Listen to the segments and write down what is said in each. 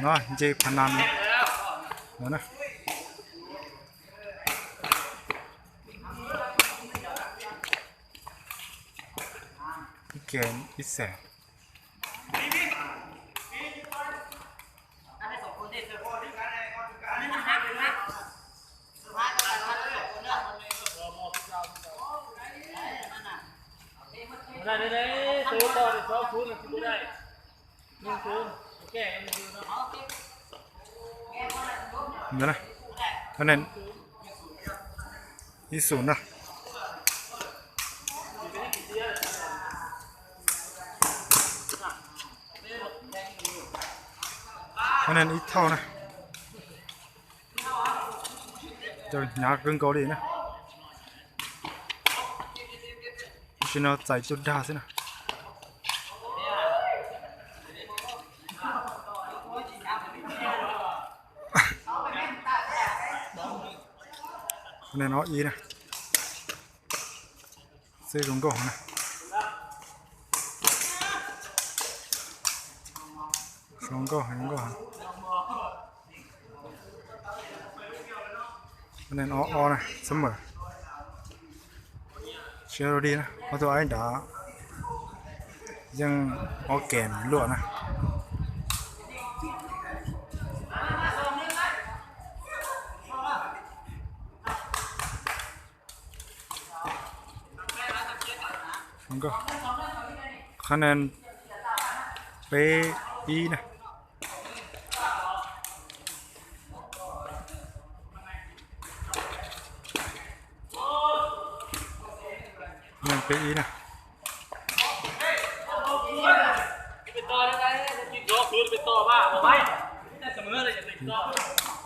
No nce pha nas no na. Ib ke ib xees. Ib xus na. Ib thauj na. Cov hnyav kawg nkaus li na. Tam sim no txais cuaj dag xwb na. Ob ib na. Xwb zoo nkauj na. Zoo nkauj, zoo nkauj. Ob ob na, xab mawm. Tsis di na, ob tug aib nrad yeej ob ke luaj na. Qhab nen peb ib na. Nen peb ib na.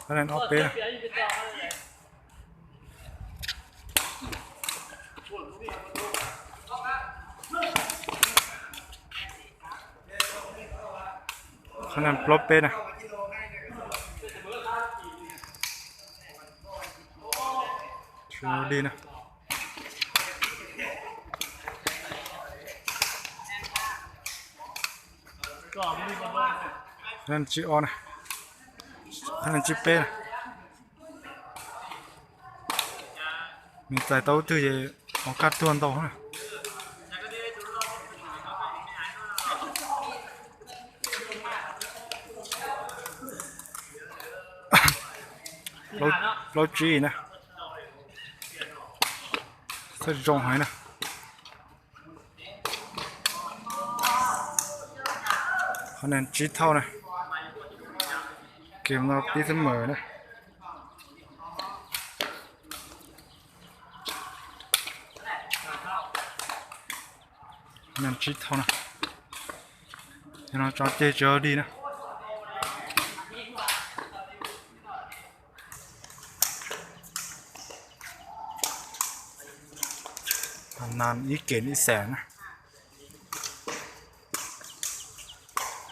Qhab nen ob peb na. Qhab nen plaub peb na. Tsis di na. Qhab nen tsib ob na. Qhab nen tsib peb na. Nws txais tau ib tug ces ua kaj tuag ntau na. Plaub tsib na. Xab zoo heev na. Qhab nen tsib thauj na. Kem no pib xab mawm na. Nen tsib thauj na. Yog no tso ceg tsis di na. Nas ib kem ib xees na.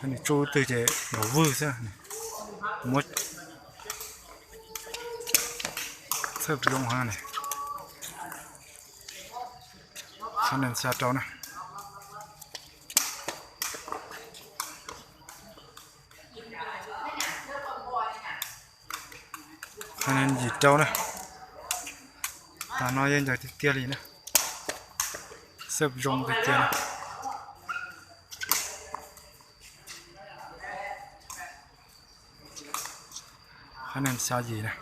Nws tsuj twg ces los vwj xwb. Muab txhawj zoo heev ne. Qhab nen xya rau na. Qhab nen yim rau na. Tas no yeej ncaws tiag tiag li na. Xab zoo tiag tiag na. Qhab nen xya yim na.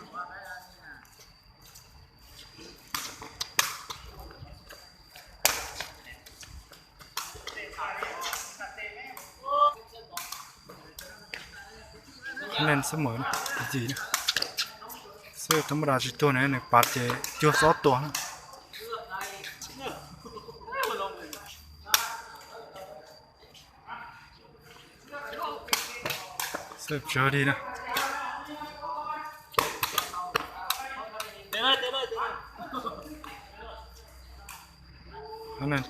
Qhab nen xab mawm na, yim na. Xab thab maj das tsis tuag na, nws pav ces cuag xob tua na. Xab tsis di na.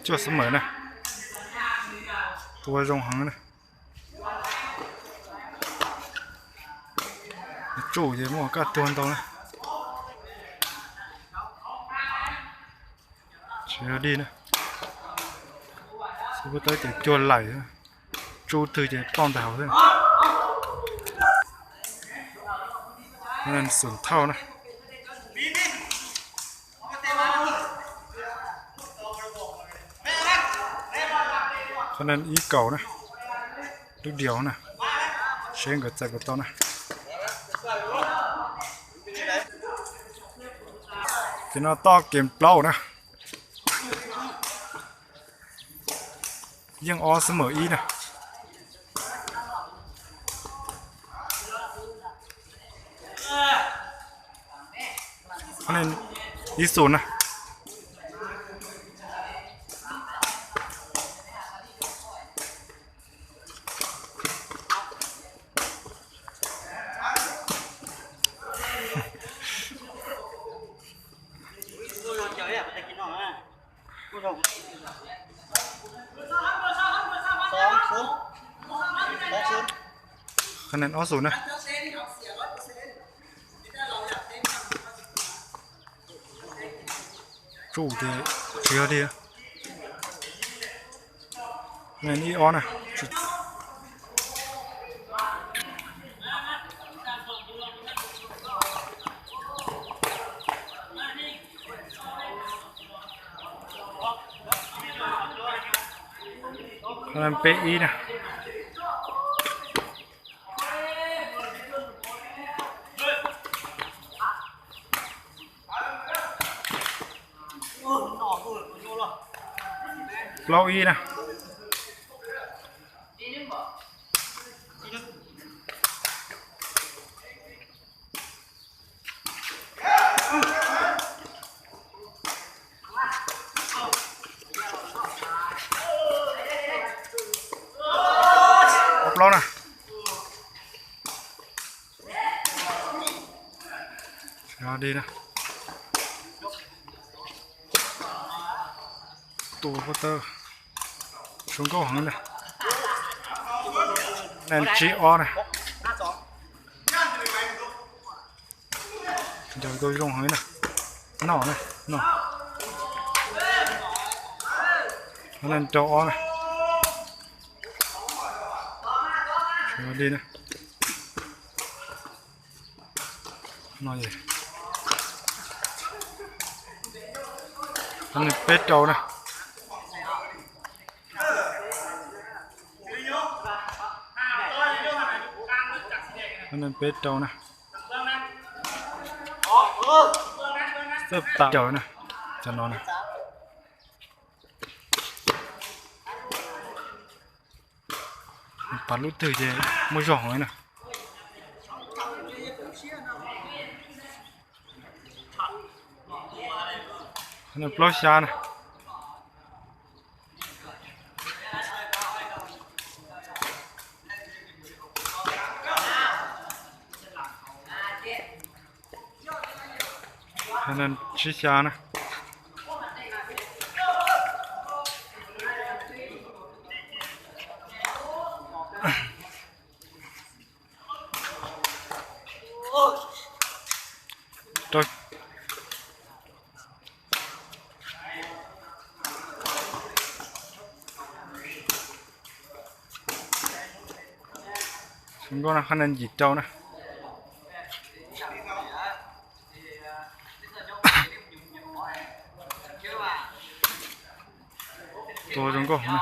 Cuaj xab mawm na. Tua zoo heev na. Tsuj ces muaj kaj tuag ntau na. Tsis di na. Xab pub tawb ces cuag laim. Tsuj twg ces ploj ntag hauv xwb. Xum thauj na. Qhov no ib kaum na, lub diaus na, seb nkawd txais puas tau na. Ces no toj kev plaub na, yeej ob xwb mas ib na. Ib xus na. Qhov no ob xus na. Tsuj ces tsis yog li. Ib ob na. Peb ib na. Plaub ib na. Ob plaub na. Di na. Tua pob tawb zoo nkauj heev na. Nees tsib ob na. Ncaws tau zoo heev na. Noj na, noj. Nees rau ob na. Di na. Peb rau na. Peb rau na. Xab tam rau na. Cov no na. Pas lub twg ces muaj zog heev na. Plaub xya na. Tsib xya na. Zoo nkauj na, qhov no yim rau na. Tua zoo nkauj na.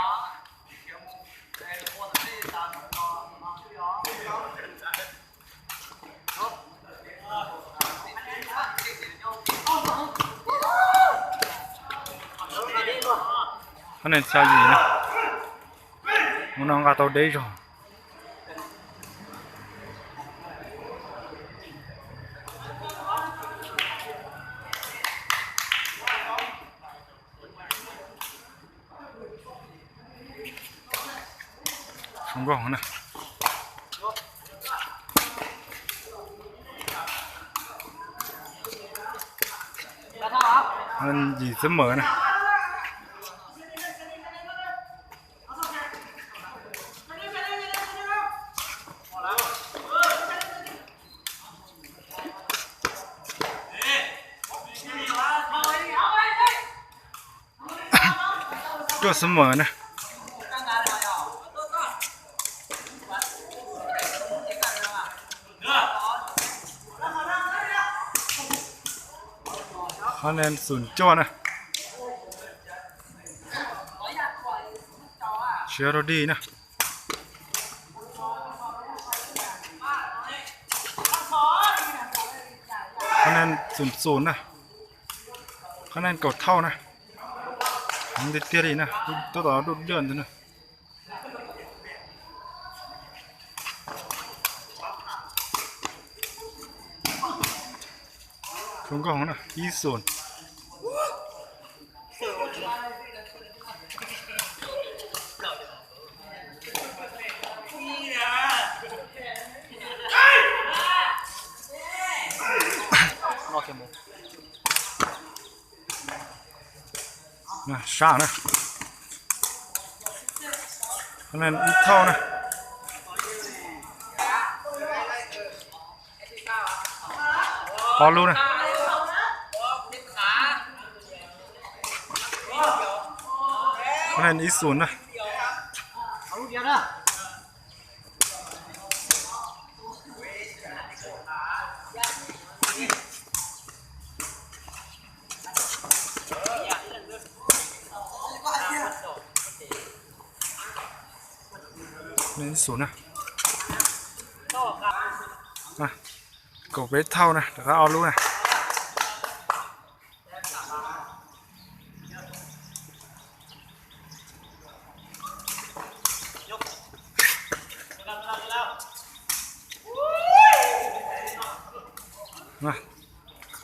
Qhov no xya yim na. Mus no nqa tau deb zog. Zoo nkauj na. Yim xwb mas na. Cuaj xwb mas na. Qhab nen xoom cuaj na. Siab rau dig na. Qhab nen xoom xoom na. Qhab nen kaum thauj na. Heev tiag tiag li na, tab tom dub dub ntawd na. Zoo nkauj na, ib xoom. Sab na. Ib thauj na. Ob lub na. Ib xoom na. Ib xoom na. Kaum peb thauj na, rov qab ob lub na.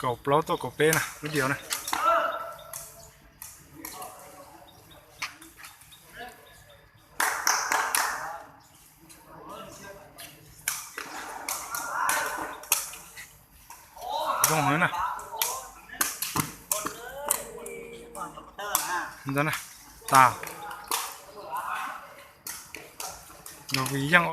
Kaum plaub tuaj kaum peb na, ib diav na. Zoo heev na. Ntawd na, tas. Los vim yeej